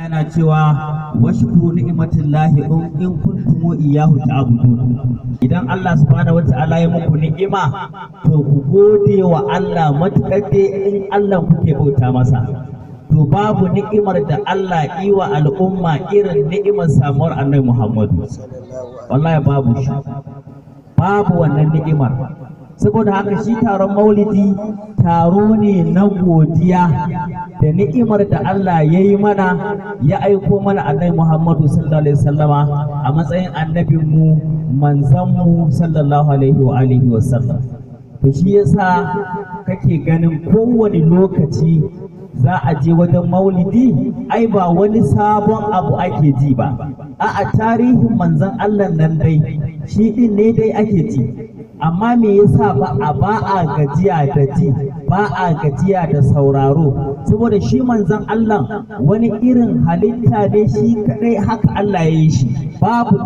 Yana cewa washkuru ni'matillahi in kuntum iyyahu ta'budun. Idan Allah subhanahu wata'ala ya muku ni'ima, to ku gode wa Allah matuƙar dai in Allah kuke bauta masa. To babu ni'imar da Allah yi wa al'umma irin ni'imar samuwar Annabi Muhammadu. Wallahi babu shi. Babu wannan ni'imar. Saboda haka shi taron maulidi taro ne na godiya da ni'imar da Allah ya yi mana, ya aiko mana Annabi Muhammadu sallallahu alaihi wasallama a matsayin annabinmu, manzanmu, sallallahu alaihi wa alihi wasallam. To shi yasa kake ganin kowane lokaci za a je wajen maulidi, ai ba wani sabon abu ake ji ba. A'a, tarihin manzon Allah nan dai shi din ne dai ake ji. Amma me yasa ba a gajiya da ji, ba a gajiya da sauraro? Saboda shi manzon Allah wani irin halitta ne shi kadai, haka Allah ya yi shi, babu